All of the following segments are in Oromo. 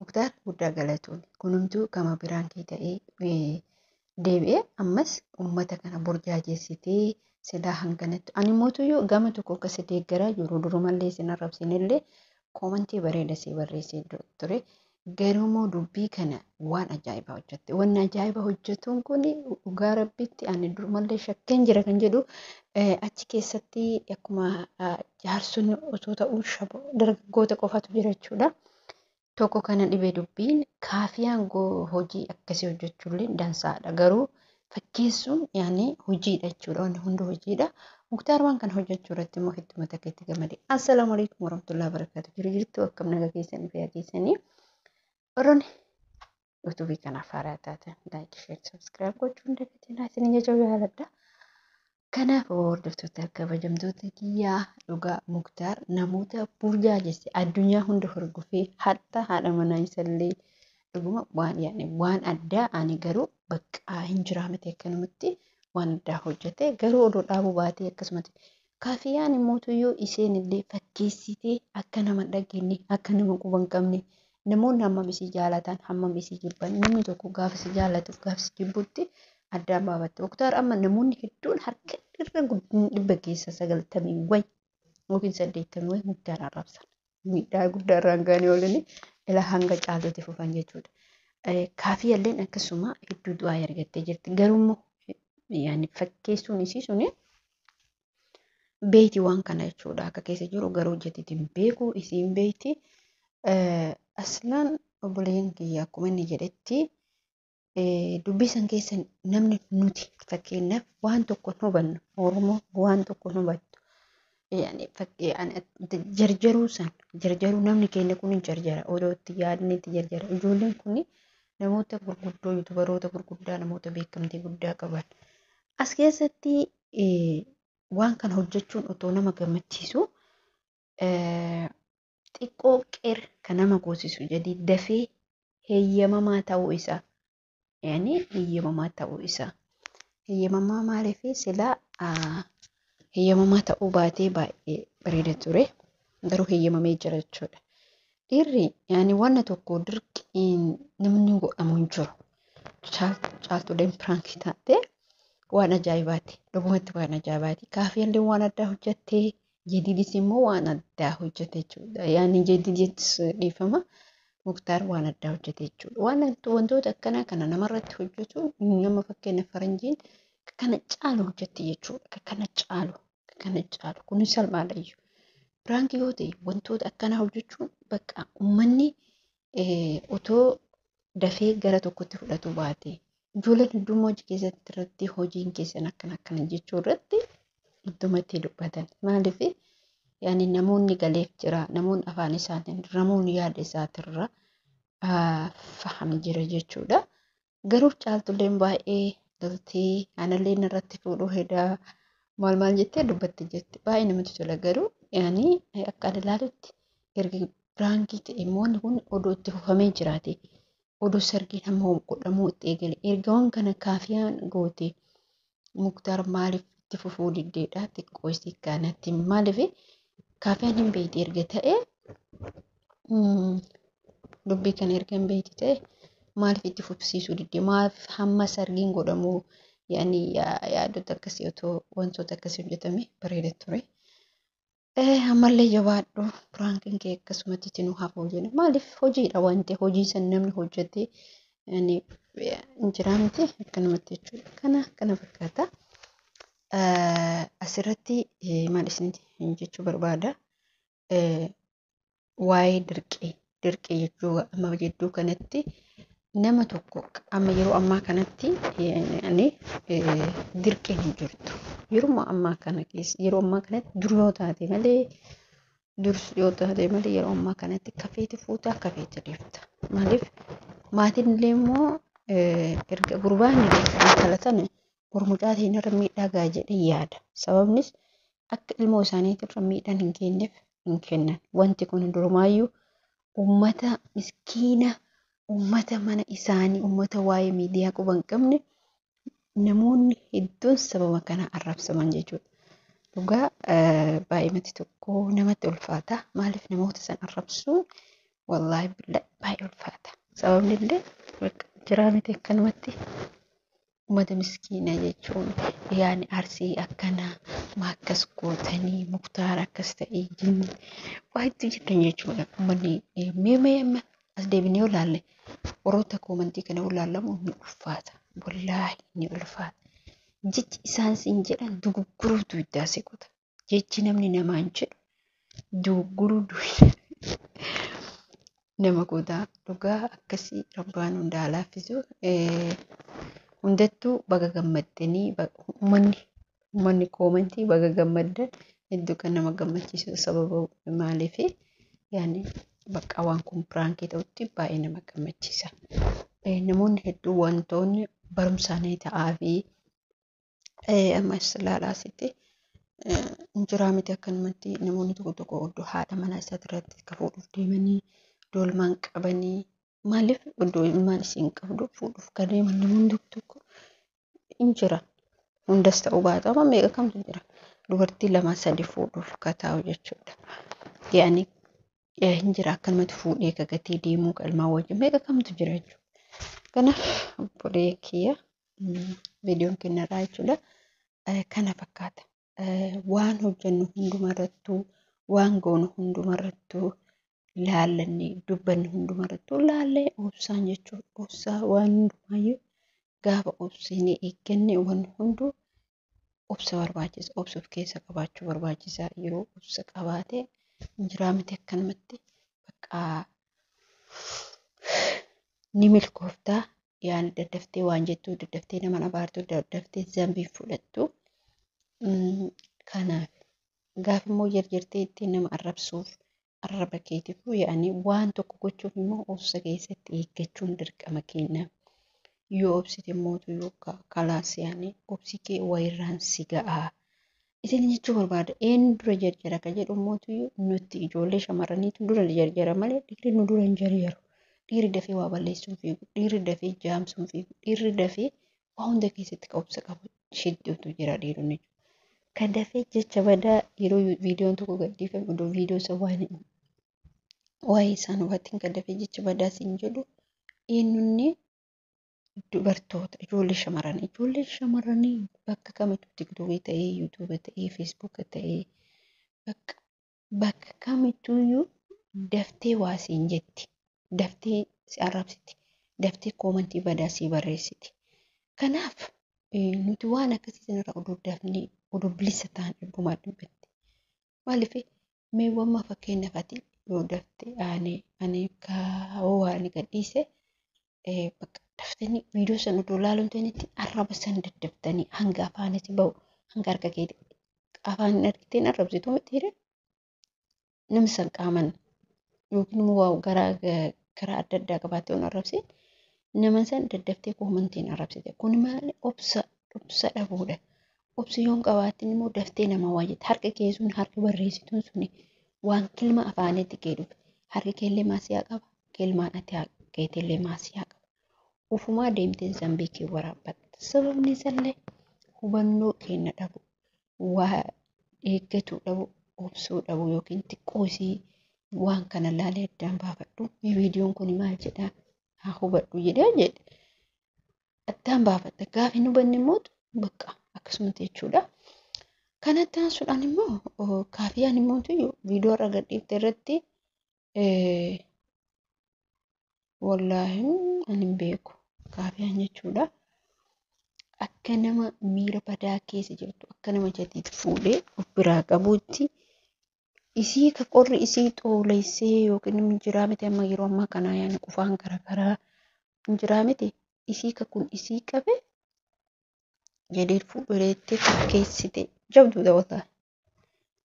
Muktaar, guddaa galatoon kunumtuu gama biraan kee ta'ee deebi'ee ammas uummata kana burjaajeessitee silaa hanganatti. Ani mootuyyuu gama tokko akkasi deeggaraa jiru, durumallee isin arrabsinillee koomantii bareeda sii barreessee ture. Garuu immoo dubbii kana waan ajaa'ibaa hojjette. Wanni ajaa'ibaa hojjetuun kun dhugaa rabbitti ani durumallee shakkeen jira kan jedhu achi keessatti akkuma jaarsonni osoo ta'uu dargaggoota qofatu jira jechuudha. Tokko kana dhibee dubbiin kaafiyaan hojii akkasii hojjechuullee dansaadha. Garuu fakkeessuun yaani hojiidha jechuudha. Wanni hundi hojiidha. Muktaar waan kana hojjechuu irratti immoo hedduu mataa keetti gamade. Assalaamu alaikum warahmatullahi wabarakatuh. Jiru jirtu, akkam nagaa keessanii, fayyaa keessanii? Warroonni yuutuubii kanaaf haaraa taatan like, share, subscribe gochuun dagatinaa isin jechuu jaaladha. Kanaaf hordoftoota kabajamtoota kiyyaa, dhugaa Muktaar namoota burjaajesse addunyaa hunda hordofee hatta haadha manaa isallee dhuguma waan yaani waan addaa ani garuu bakka hin jiraa miti, akkanumatti waan addaa hojjete. Garuu odoo dhaabuu baatee akkasumatti kaafiyaan immoo isheen illee fakkeessitee akka nama dhageenye, akka nama quba hin qabne, namoonni hammam isii jaalatan, hammam isii jibban, namni tokko gaafa si jaallatuuf gaafa si jibbutti addaan baafatte. Muktaar amma namoonni hedduun harka irra 90 keessa 90 wayi yookiin 80 wayi Muktaar arrabsan. Miidhaa guddaa irraan ga'anii oolanii ilaa hanga caaltuutti fufan jechuudha. Kaafiyalleen akkasuma hedduu du'aa argattee jirti. Garuu immoo yaani fakkeessuun isii suni beeyti waan kana jechuudha. Akka keessa jiru garuu hojjeteetiin beeku isiin beeyti. Aslaan obboleeyyan kiyya akkuma inni jedhetti dubbii san keessa namni nuti fakkeenyaaf waan tokko hin hubannu, Oromoo waan tokko hin hubattu. Jarjaruu san jarjaruu namni keenya kun hin jarjara, odoo itti yaadni itti jarjara. Ijoolleen kun namoota gurguddoo, yuutubaroota gurguddaa, namoota beekamtii guddaa qaban. As keessatti waan kana hojjechuun otoo nama gammachiisu xiqqoo qeer kan nama goosisu jedhee dafee heeyyamamaa ta'uu isaa. Yaani heeyyamamaa ta'uu isaa. Heeyyamamaa maaliif silaa heeyyamamaa ta'uu baatee baay'ee bareeda ture. Garuu heeyyamamee jira jechuudha. Dhiirri yaani wanna tokko dirqiin namni godhamu hin jiru. Caaltuuleen piraankii taatee waan ajaa'ibaati. Dhugumatti waan ajaa'ibaati. Kaafiyallee waan addaa hojjettee, Jadiidis immoo waan addaa hojjete jechuudha. Yaani Jadiidis, dhiifama, Muktaar waan addaa hojjete jechuudha. Waan wantoota akkanaa kana namarratti hojjetu nama fakkeenya faranjiin kana caalu hojjetti jechuudha. Kana caalu, kana caalu kunis salphaadha iyyuu. Piraankii yoo ta'e wantoota akkanaa hojjechuun bakka uummanni otoo dafee gara tokkotti fudhatu baate. Ijoolleen hedduun hojii keessatti irratti hojiin keessan akkana akkana jechuu irratti iddumatti dubbatan. Maaliif yaani namoonni galeef jira, namoonni afaan isaatiin, namoonni yaada isaatirra fahame jira jechuudha. Garuu caaltulleen baay'ee galtee anallee irratti fuudhuu hedaa maal maal jettee dubbatti jirti. Baay'ee namatti tola, garuu yaani akka ani ilaalutti erga piraankii ta'e immoo kun odoo itti fufamee jiraate, odoo sargiin hamma godhamuu itti eegale, erga waan kana kaafiyaan goote, Muktaar maaliif itti fufuu diddeedha xiqqoo isii kanatti? Maaliif kaafiyaan hin beekti erga ta'e, dubbii kana erga hin beekti ta'e, maaliif itti fufsiisuu didde? Maaliif hamma sargiin godhamuu yaani yaadota akkasii otoo wantoota akkasii hojjetame bareeda ture. Ammallee jabaadhu, piraankiin kee akkasumatti itti nu hafuu jenna. Maaliif hojiidha wanti hojii san namni hojjete hin jiraa miti akkanumatti jechuudha. Kana fakkaata. Asirratti maal isinitti jechuu barbaada? Waa'ee dirqii jechuu amma jidduu kanatti nama tokko amma yeroo ammaa kanatti dirqiin hin jirtu. Yeroo ammaa kana keessa, yeroo ammaa kanatti dur yoo taate malee, dur yoo taate malee, yeroo ammaa kanatti kafeeti fuutaa kafeeti dhiifta. Maaliif maatiin illee immoo erga gurbaan intala tana mormucaatiin irra miidhaa ga'a jedhee yaada. Sababnis akka ilmoo isaaniitirra miidhaan hin geenyeef hin kennan. Wanti kun durumaayyuu uummata miskiina, uummata mana isaanii, uummata waa'ee miidiyaa quba hin qabne, namoonni hedduun sababa kana arrabsaman jechuudha. Dhugaa baay'ee tokko namatti ulfaata. Maaliif namoota san arrabsuun wallaahi billaahi baay'ee ulfaata. Sababni illee bakka jiraa miti akkanumatti uummata miskiina jechuun yaani Arsii akkana maa akkas gootanii Muktaar akkas ta'ee jinni waa hedduu jettan jechuudha. Uummanni mee mee amma as deebinee yoo ilaalle warroota koomantii kana yoo ilaallamu ni ulfaata. Wallaahi ni ulfaata. Jechi isaan siin jedhan dugugguruu duwiddaa si kuta. Jechi namni namaan jedhu dugugguruu duwiddaa nama kutaa. Dhugaa akkasii rabbaan hundaa laaffisu. Hundattuu baga gammaddanii uummanni koomantii baga gammaddan hedduu kan nama gammachiisu sababa maaliifi yaani bakka waan kun piraankii ta'utti baay'ee nama gammachiisa. Namoonni hedduu wantoonni barumsaanii ta'aa fi ammas ilaalaa asitti injiraa miti akkanumatti namoonni tokko tokko oddoo haadha manaa isaa irratti akka fuudhuuf deemanii dolmaan qabanii maaliif oddoo ilmaan isiin qabdu fuudhuuf kan deeman namoonni tokko tokko hin jira. Hundas ta'uu baatu amma meeqa kamtu jira dubartii lama sadi fuudhuuf ka taa'u jechuudha. Yaani hin jira akkanumatti fuudhee gagatee deemuu qalmaa wajjin meeqa kamtu jira jechuudha. Kanaaf obbolee kiyya viidiyoon kennarraa jechuudha. Kana fakkaata. Waan hojjennu hundumarrattuu waan goonu hundumarrattuu laallannee dubbannu hundumarrattuu laallee obsaan jechuudha. Obsaa waan hundumaayyuu gaafa obsinee eegganne wanni hunduu obsa barbaachisa. Obsa of keessa qabaachuu barbaachisa. Yeroo obsa qabaate injiraa miti akkanumatti bakka ni milkooftaa. Yaani daddaftee waan jettu daddaftee nama abaartu daddaftee zambii fudhattu. Kanaaf gaafa immoo jarjartee ittiin nama arrabsuuf arraba keetiif yaani waan tokko gochuuf immoo obsa keessatti eeggachuun dirqama keenya. Yoo obsite immoo yoo kalaas yaani obsi kee wayirraan si ga'a. Isin jechuu barbaada eenyu dura jarjara ka jedhu immoo nutti ijoollee shamarraniitu dura jarjara malee dhiirri nu dura hin jarjaru. Dhiirri dafee waa balleessuun fiigu, dhiirri dafee jaamsuun fiigu, dhiirri dafee waa hunda keessatti ka obsa qabu hedduutu jira dhiironni. Kan dafee jecha badaa yeroo viidiyoon tokko gadhiifamu oduu viidiyoo isa waan waa'ee isaan hubatiin kan dafee jecha badaa siin jedhu eenyunni dubartoota ijoollee shamarranii ijoollee shamarranii bakka kamittuu tiktookii ta'ee yuutuuba ta'ee feesbuuka ta'ee bakka bakka kamittuuyyuu daftee waa siin jetti daftee si arrabsiti daftee koomantii badaa si barreessiti. Kanaaf nuti waan akkasii sanarraa oduu dafnee oduu bilisa ta'an dhibbumaa dhibbatti. Maaliif mee wamma fakkeenyaaf ati yoo dafte ani ani kaa'oo waan gadhiise bakka daftanii viidiyoo sana oduu ilaaluun ta'initti arraba san daddaftanii hanga afaanitti bahu hanga harka keetti afaan hin argiteen arrabsitu miti hire namni san qaaman yookiin immoo waa garaa karaa adda addaa qabaattee waan arrabsiin nama san daddaftee koomantiin arrabsite kun maali obsa obsa dhabuudha. Obsi yoon qabaatin immoo daftee nama waa jette harka kee sun harki barreessituun suni waan kilma afaanitti kee dhufe harki keellee maasiyaa qaba kilmaan ati keetillee maasiyaa qaba. Ufumaa deemteen zambii kee waraabbatta. Sababni isallee hubannoo keenya dhabu waa eeggachuu dhabu obsuu dhabu yookiin xiqqoo isii waan kana laalee addaan baafadhu viidiyoon kun maal jedhaa haa hubadhu jedhee jedhe addaan baafatta gaafa hin hubanne immoo bakka akkasumatti jechuudha. Kanatti aansuudhaan immoo kaafiyaan immoo viidiyoo irra gadhiifte irratti wallaahi ani hin beeku kaafiyaan jechuudha. Akka nama miira badaa keessa jirtu akka nama jadiit fuudhee of biraa qabuutti isii ka qorri isii xooleessee yookiin jiraa miti amma yeroo ammaa kana yaani qufaan garaagaraa jiraa miti isii ka kun isii qabe jedhee fuudheetti fakkeessite jabduudha wallaahi.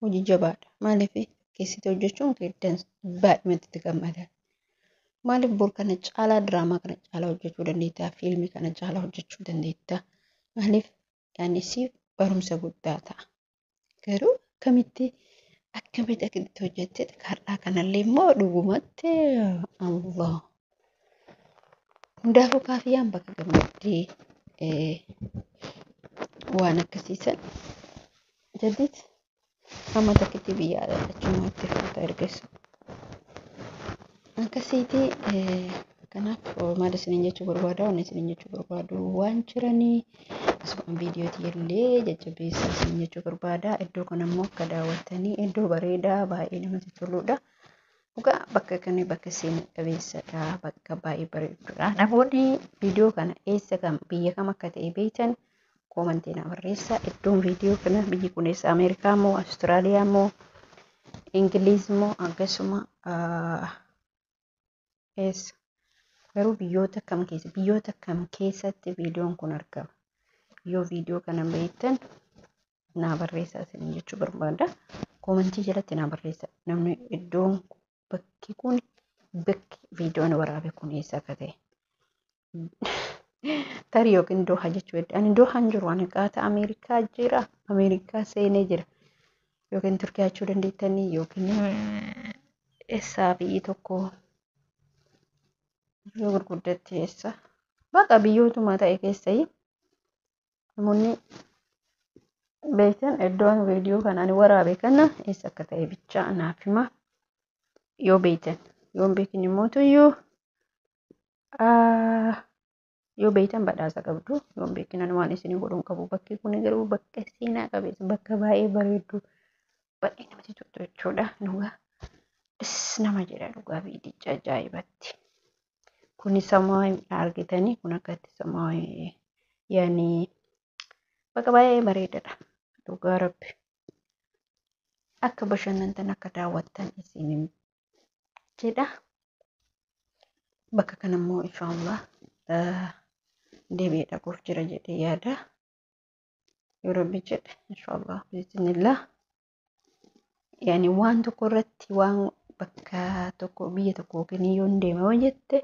Hojii jabaadha. Maaliif fakkeessite hojjechuun keeddan baay'inatti itti gammada. Maaliif bor kana caalaa diraamaa kana caalaa hojjechuu dandeetta fiilmii kana caalaa hojjechuu dandeetta. Maaliif yaani siif barumsa guddaa ta'a. Garuu akkamitti akkamitti akkamitti hojjette har'aa kanallee immoo dhugumatti Allah. Hundaafuu kaafiyaan bakka gammaddee waan akkasiisan jaddiit amma takkitti biyya achumaatti fuuta ergeessu. Akkasiiti Kanaaf maal isiniin jechuu barbaada? Wanni isiniin jechuu barbaadu waan jiranii asuma viidiyootii illee jajjabeessaa isiniin jechuu barbaada. Iddoo kana immoo akka daawwattanii iddoo bareedaa baay'ee namatti toludha. Dhugaa bakka kana bakka seena qabeessadha. Bakka baay'ee bareedudha. Namoonni viidiyoo kana eessa kam biyya kam akka ta'e beektan koomantii na barreessaa. Iddoon viidiyoo kana biyyi kun eessa Ameerikaa moo Awustiraaliyaa moo Ingiliiz moo akkasuma eessa? Garuu biyyoota kam keessa biyyoota kam keessatti viidiyoon kun argama? Yoo viidiyoo kana beektan naa barreessaa isiniin jechuu barbaada. Koomantii jalatti naa barreessaa. Namni iddoon bakki kun bakki viidiyoon waraabe kun eessa akka ta'e. Tarii yookiin Doha jechuu hedda. Ani Doha hin jiru. Ani qaata Ameerikaa jira. Ameerikaa seenee jira. Yookiin Turkiyaa jechuu dandeettanii yookiin eessaa biyyi tokko biyya gurguddatti eessa. Baqa biyyootuma ta'e keessayii namoonni beektan iddoon viidiyoo kana ani waraabe kana eessa akka ta'e bichaa naaf hima. Yoo beektan yoo hin beekin immoo tuyyuu yoo beektan badhaasa qabdu yoo hin beekin ani waan isinii godhuun qabu bakki kun garuu bakka seenaa qabeessa bakka baay'ee bareeddu baay'ee namatti toltu jechuudha. Dhugaa das nama jedha dhugaa viidicha ajaa'ibatti. Kuni samaa argitanii kun akkatti samaa yaani bakka baay'ee bareedadha. Dhugaa rabbi. Akka bashannantan akka daawwattan isiniin jedha. Bakka kana immoo inshaallah deebi'ee dhaquuf jira jedhee yaada. Yoo rabbi jedhe inshaallah biiznillah. Yaani waan tokko irratti waan bakka tokko biyya tokko yookiin yoo hin deema yoo jette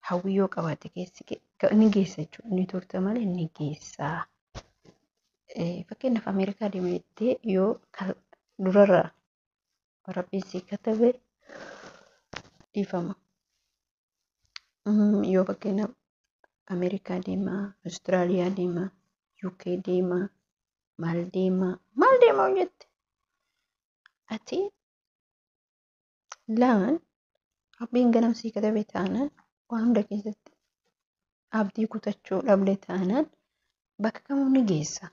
hawwii yoo qabaate keessi ni geessa jechuudha. Ni turte malee ni geessa. Fakkeenyaaf Ameerikaa deema jettee yoo durarra rabbiin sii katabe dhiifama. Yoo fakkeenyaaf Ameerikaa deema, Awustiraaliyaa deema, UK deema, maal deema, maal deema yoo jette ati laan rabbiin ganam sii katabe taanaan waan hunda keessatti abdii kutachuu dhabde taanaan bakka kamuu ni geessa.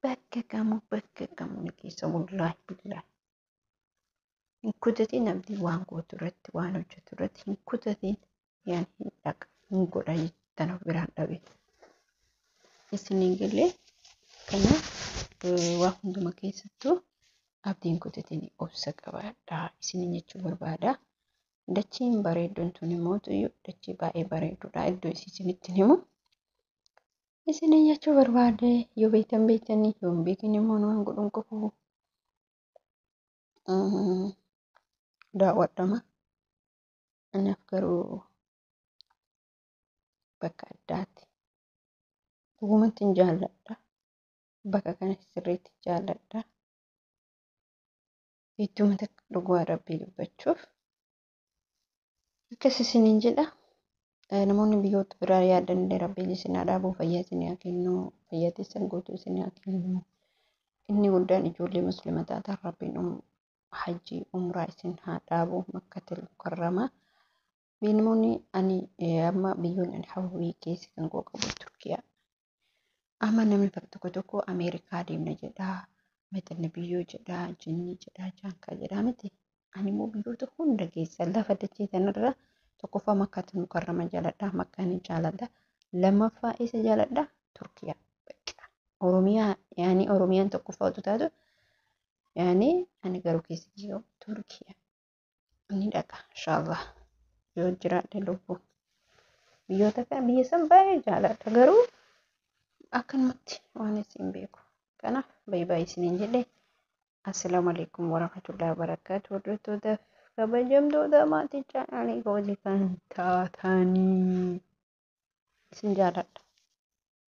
Bakka kamuu bakka kamuu ni geessa wallaahi billaahi. Hin kutatiin abdii waan gootu irratti waan hojjetu irratti hin kutatiin yaan hin dhaqa hin godha jettan of biraan dhabe. Isiniin galee kanaaf waa hunduma keessattuu abdiin kutatiin obsa qabaadha isiniin jechuu barbaada. Dachiin bareedduun tun immoo dachii baay'ee bareedduudha. Iddoo isinitti himu. Isiniin jechuu barbaade yoo beektan beektanii yoo hin beekin immoo waan godhuun qabu. Daawwadhama. Anaaf garuu bakka addaati. Dhugumatti hin jaalladha. Bakka kana sirriitti jaalladha. Idduma takka dhugaa rabbii dubbachuuf. Akkas isiniin jedha. Namoonni biyyoota biraa yaadan illee rabbiin isin haa dhaabu, fayyaa isin haa kennu, fayyaa teessan guutuu isin haa kennu. Inni guddaan ijoollee musliima taatan rabbiin hajjii umraa isin haa dhaabu Makkatul Mukarramaa. Namoonni ani amma biyyoonni ani hawwii keessa kan koo qabu Turkiyaa. Amma namni tokko tokko Ameerikaa deemna jedha, maxxanna biyyoo jedha, jinnii jedha, jaankaa jedha miti. Ani immoo biyyoota hunda keessa lafa dachee kanarra tokkoffaa Makkatul Mukarrama jaaladha, Makkaan jaaladha. Lammaffaa eessa jaaladha? Turkiyaa. Oromiyaa yaani Oromiyaan tokkoffaa otoo taatu yaani ani garuu keessa jiru Turkiyaa. Ni dhaqa inshaallah yoo jiraadhe lubbuu. Biyyoota kana biyya san baay'ee jaaladha garuu akkanumatti waan isin beeku. Kanaaf baay'ee baay'ee isiniin jedhe. Assalaamu alaikum warahmatullahi wabarakatuh. Hordoftoota kabajamtoota maatii chaanaalii kooti kan taatanii isin jaaladha.